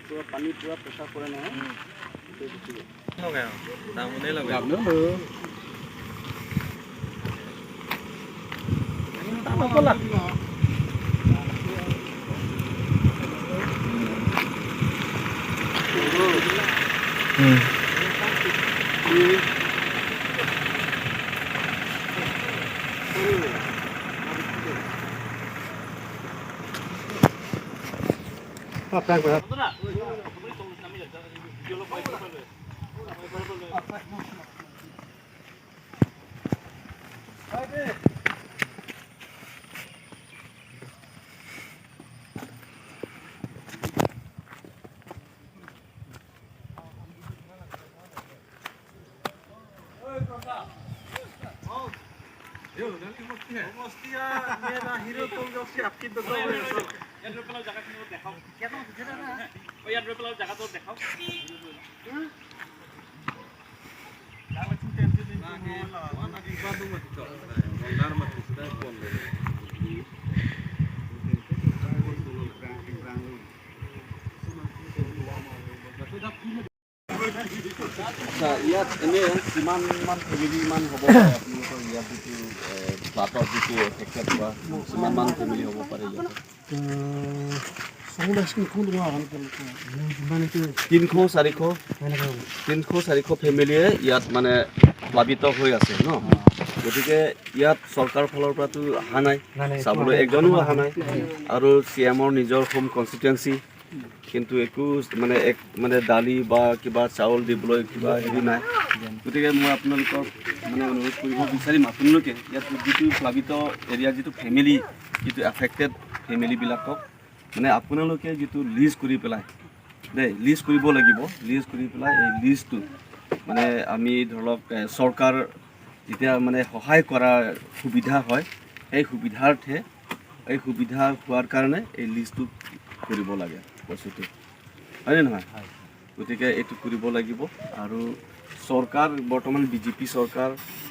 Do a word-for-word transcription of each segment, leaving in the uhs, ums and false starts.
পুৰা পানী পুৰা প্ৰেছাৰ পৰে নহয়। লগাই আৰু। দামনে লগাই। আচ্ছা, ইয়াত এনে কিমান মান ফেমিলি মান হ'ব পাৰে আপোনালোকৰ ইয়াত যিটো ফ্লাডত যিটো এফেক্টেড হোৱা, কিমান মান ফেমিলি হ'ব পাৰে ইয়াত? Song dah sini kung dua kan kalau tu. তিনিশ চাৰিশ তিনিশ চাৰিশ ফেমিলিয়ে ইয়াত মানে প্লাবিত হৈ আছে ন। গতিকে ইয়াত চৰকাৰৰ ফালৰ পৰাতো অহা নাই, চাবলৈ একজনো অহা নাই। আৰু চি এমৰ নিজৰ হোম কনষ্টিটুৱেঞ্চি, কিন্তু একো মানে এক মানে দালি বা কিবা চাউল দিবলৈ কিবা হেৰি নাই। গতিকে মই আপোনালোকক মানে অনুৰোধ কৰিব বিচাৰিম, আপোনালোকে ইয়াত যিটো প্লাবিত এৰিয়া যিটো ফেমিলি, যিটো এফেক্টেড ফেমিলিবিলাকক মানে আপোনালোকে যিটো লিজ কৰি পেলাই দেই, লিজ কৰিব লাগিব। লিজ কৰি পেলাই এই লিজটো মানে আমি ধৰি লওক এ, চৰকাৰ যেতিয়া মানে সহায় কৰাৰ সুবিধা হয়, সেই সুবিধাৰ্থে এই সুবিধা হোৱাৰ কাৰণে এই লিজটো কৰিব লাগে বস্তুটো, হয়নে নহয়? গতিকে এইটো কৰিব লাগিব। আৰু চৰকাৰ বৰ্তমান বিজেপি চৰকাৰ,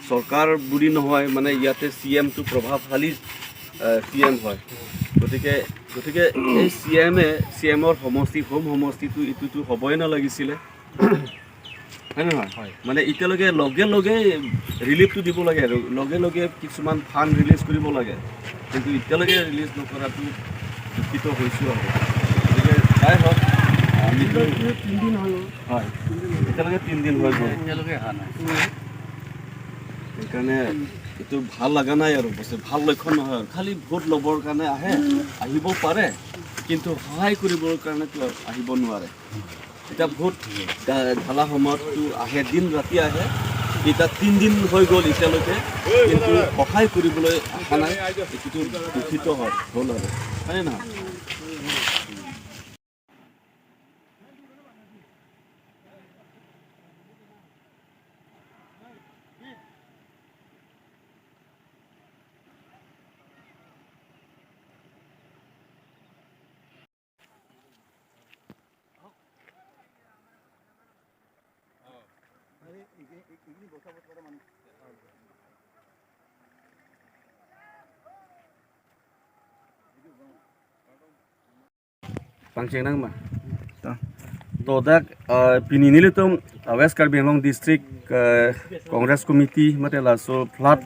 চৰকাৰ বুলি নহয়, মানে ইয়াতে চি এমটো প্ৰভাৱশালী চি এম হয়। গতিকে গতিকে এই চি এমে চি এমৰ সমষ্টি, হোম সমষ্টিটো এইটোতো হ'বই নালাগিছিলে, হয় নে নহয়? মানে এতিয়ালৈকে লগে লগে ৰিলিফটো দিব লাগে আৰু লগে লগে কিছুমান ফাণ্ড ৰিলিজ কৰিব লাগে, কিন্তু এতিয়ালৈকে ৰিলিজ নকৰাটো দুখিত হৈছোঁ আৰু। গতিকে যাই হওক, আমিতো তিনদিন হৈ গ'ল। হয়, এতিয়ালৈকে তিনিদিন হৈ গ'ল। এতিয়ালৈকে অহা নাই। সেইকাৰণে এইটো ভাল লগা নাই আৰু, বস্তু ভাল লক্ষণ নহয় আৰু। খালি ভোট ল'বৰ কাৰণে আহে, আহিব পাৰে, কিন্তু সহায় কৰিবৰ কাৰণেতো আহিব নোৱাৰে। এতিয়া ভোট ঢা- ঢালা সময়ততো আহে, দিন ৰাতি আহে। এতিয়া তিনিদিন হৈ গ'ল এতিয়ালৈকে, কিন্তু সহায় কৰিবলৈ অহা নাই। এইটোতো দুখিত হয়, হ'ল আৰু, হয়নে নহয়? Pangcheng nang ma? To. To dak uh, pini nelitum uh, West Karbi Anglong District uh, Congress Committee mate laso flood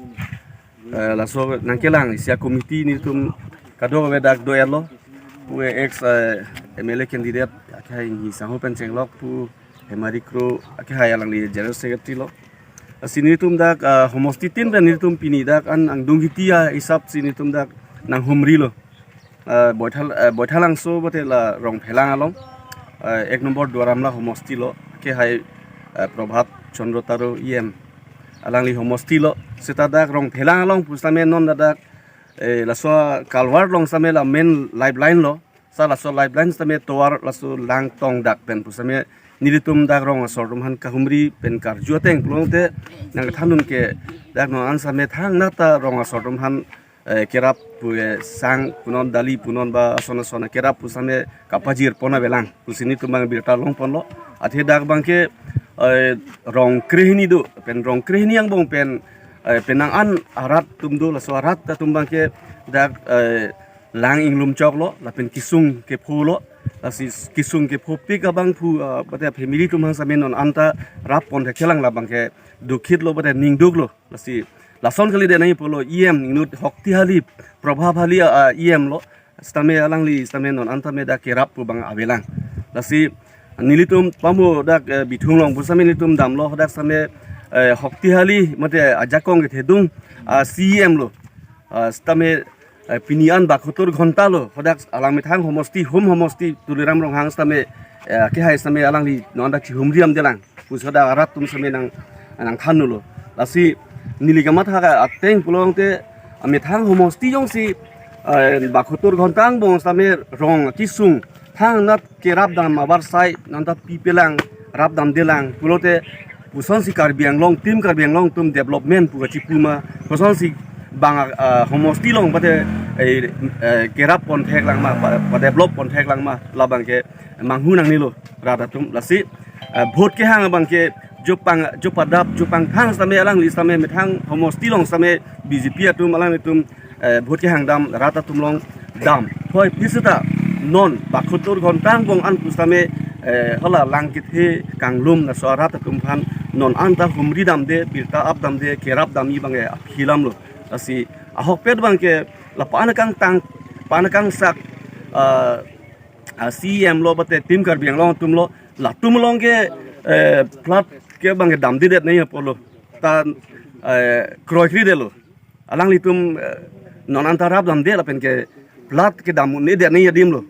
uh, laso nangkelang isi a-committee nelitum kadokave dak do-etlo. Pu ex uh, M L A candidate akhai ni sangho pen chenglok pu Hemari Kro akhai alangli General Secretary lo. Lasi nelitum dak uh, homosti tin pen nelitum pini dak an angdung hiti a-hisap si nelitum dak nanghumrilo. Uh, Boithal uh, Boithalangso bote la Rongphelang along. eh, ek nombor Duar Amla homosti lo, ke hai, eh, Prabhat Chandra Taro E M alangli homosti lo, seta dak Rongphelang along pusitame non ladak, eh, laso culvert along sitame la main lifeline lo, sa laso lifeline sitame tovar laso lang tong dak pen pusitame nelitum dak rong asor atum aphan kahumri pen karju ateng pulote nangkethandun ke dak non an sitame thangnat ta rong asor atum aphan, eh, kerap pu, eh, sang punon dali punon ba ason ason kerap pusitame kapajir pon avelang pusi nelitum abang birta long ponlo. Athe dak abangke, eh, rong krehini do pen rong krehini angbong pen, eh, penang an arat atum do, laso arat atum abangke dak, eh, lang inglum choklo lapen kesung kepho lo. Lasi kesung kephopik abang phu, ah, bate family atum aphan sitame non anta rap pon thekthelang, labangke dukhit lo bate ning duk lo. Lasi lason kalidet nangji pulo E M inut Hoktihali, Prabhabhali, ah, ah, E M lo. Sitame alangli sitame non anta me dak kerap pu abang avelang. Lasi nelitum pamo dak, eh, Bithung along pusitame nelitum damlo, hadak sitame, eh, Hoktihali mate ajakong kethedung, ah, C E M lo. Ah, sitame, eh, pini an bakhotor ghonta lo, hadak alang methang homosti, hum homosti Tuliram Ronghang sitame, eh, kehai sitame alangli non dak chihumri damdelang pusi hadak arat atum sitame nang, nangthanlo. Lasi neli kamatha ateng pulote, ah, methang homosti jongsi, eh, bakhotor ghonta angbong sitame rong kesung thangnat kerap dam avarsai non ta pipelang, rap damdelang pulote kosonsi Karbi Anglong, Team Karbi Anglong atum development pu kachipu ma, kosonsi bang, ah, homosti along bate, eh, eh, kerap pon theklang ma, pa, pa develop pon theklang ma, labangke manghu nangnelo rat atum. Lasi, eh, vote kehang abangke jopang, jopadap, jopangthang sitame alangli sitame methang homosti along sitame B J P atum alanglitum, eh, vote kehang dam rat atum along dam. Hoi, phi seta non bakhotor ghonta angbong an pusitame, eh, hala lang kethe kanglum laso arat atum aphan non anta humri damde, birta ap damde, kerap damji abangke aphi alam lo. Lasi ahokpet abangke la pa-an kangtang, pa-an kangsak, ah, ah, C E M lo bate Team Karbi Anglong atum lo, latum along ke, eh, flood ke abangke damdedet nangji apotlo, ta, eh, kroikredetlo. Alanglitum, eh, non anta rap damde lapen ke flood kedam un-edet nangji adim lo.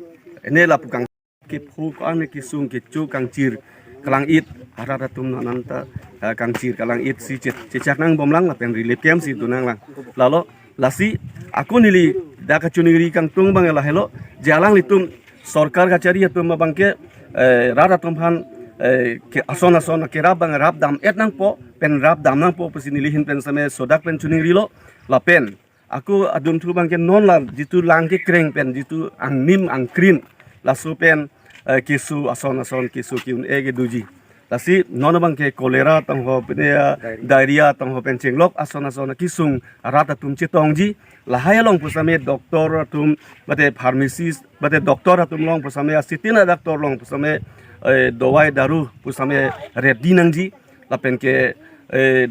Ene lapu kang kepho ko-an kesung kecho kangchir kalang-it, arat atum non anta, eh, kangchir kalang-it si che-, chechak nangbomlang lapen relief camp si dun nanglang. Lalo lasi ako neli dak kachiningri kangtung abang lahelo, je alanglitum sorkar kachari atum abangke, eh, rat atum aphan, eh, ke ason ason kerap abang rap dam-et nangpo, pen rap dam nangpo pusi neli ahin pen sitame sodak pen chiningrilo. Lapen ako adun thu abangke non la jitu lang kekreng pen jitu angnim angkrin, laso pen, eh, keso ason ason keso ke-un-e ke doji. Lasi non abangke cholera tangho pen, eh, diarrhea tangho pen chenglok ason ason kesung rat atum chetongji. Lahai along pusitame doctor atum bate pharmacist bate doctor atum along pusitame asitin a doctor along pusitame, eh, dawai daru pusitame ready nangji. Lapen ke, eh,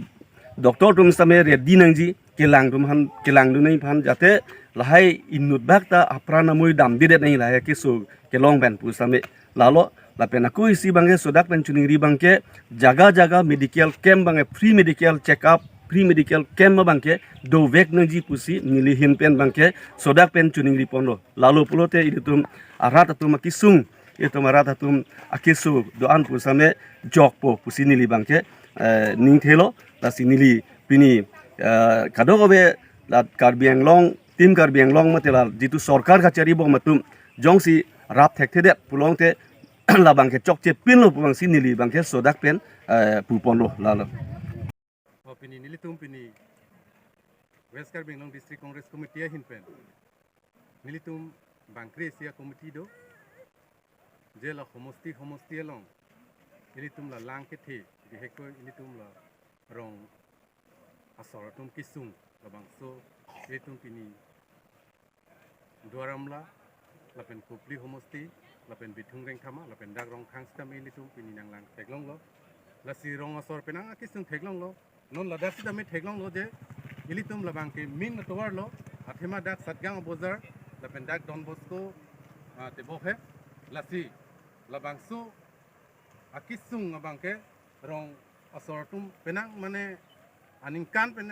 doctor atum sitame ready nangji, kelang atum aphan, kelangdun nangji aphan, jate lahai inut bak ta apran amoi damdedet nangji lahai keso kelong pen pusitame. Lalo lapen ako isi abangke sodak pen chiningri abangke jaga jaga medical camp abangke free medical check up, free medical camp abangke dovek nangji pusi neli ahin pen abangke sodak pen chiningri ponlo. Lalo pulote ilitum arat atum akesung, ilitum arat atum akeso do-an pusitame jokpo pusi neli abangke, eh, ningthelo. Lasi neli pini, eh, kadokave la Karbi Anglong, Team Karbi Anglong mate la jitu sorkar kachari bom atum jongsi rap thekthedet pulote labangke chokche pinlo pu abangsi neli abangke sodak pen, eh, pu ponlo lalo. O pini nelitum pini West Karbi Anglong District Congress Committee ahin pen nelitum bangkre isi a-committee do, je la homosti homosti along ilitum la lang kethe, bihekkoi ilitum la rong asor atum kesung, labangso ilitum pini Duar Amla, lapen Kopili homosti, lapen Bithung Rengthama, lapen dak Rongkhang sitame ilitum pini nanglang theklonglo. Lasi rong asor penang akesung theklonglo. Non ladak sitame theklonglo je ilitum labangke main atovar lo, athema dak Satgaon abojar, lapen dak Don Bosco, ah, tebok he. Lasi labangso akesung abangke rong asor atum penang mane aningkan pen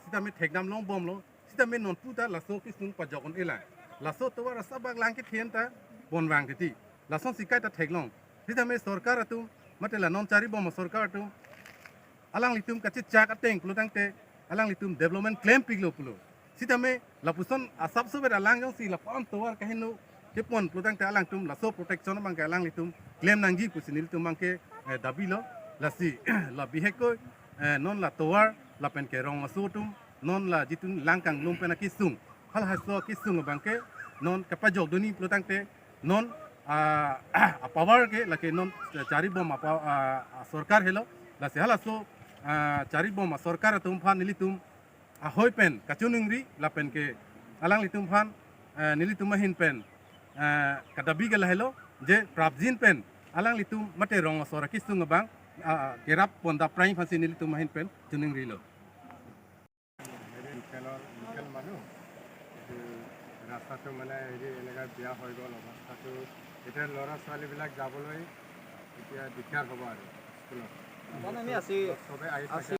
sitame thekdam longbomlo, sitame nonpu ta laso kesung pajok un-elang. Laso tovar asabak lang kethe an ta bonvang titi. Lasonsi kaita theklong. Sitame sorkar atum, mate la non charibom asorkar atum, alanglitum kachechak ateng pulotangte alanglitum development klempiklo pulo. Sitame lapuson asap sobet alang jongsi lapu-an tovar kaheno kepon pulotangte alangtum laso protection abangke alanglitum klem nangji pusi nelitum abangke, eh, dabilo. Lasi la bihek ko, eh, non la tovar lapen ke rong aso atum, non la jitun lang kanglum pen akesung, halaso akesung abangke non kapajokdunji pulotangte non, ah, apower ke lake non charibom apa, ah, sorkar helo. Lasi halaso, ah, charibom asorkar atum aphan nelitum ahoi pen kachiningri lapen ke alanglitum aphan, eh, nelitum ahin pen, eh, kadabi ke lahelo je prapjin pen alanglitum mate rong asor akesung abang, ah, kerap pon daprang aphansi nelitum ahin pen chiningrilo. হেৰি লোকেলৰ লোকেল মানুহ। এইটো ৰাস্তাটো মানে হেৰি এনেকা বেয়া হৈ গ'ল অৱস্থাটো। এতিয়া ল'ৰা ছোৱালীবিলাক যাবলৈ এতিয়া দিগদাৰ হ'ব আৰু স্কুলত। মানে আমি আজি চবে আহি থাকে। আজি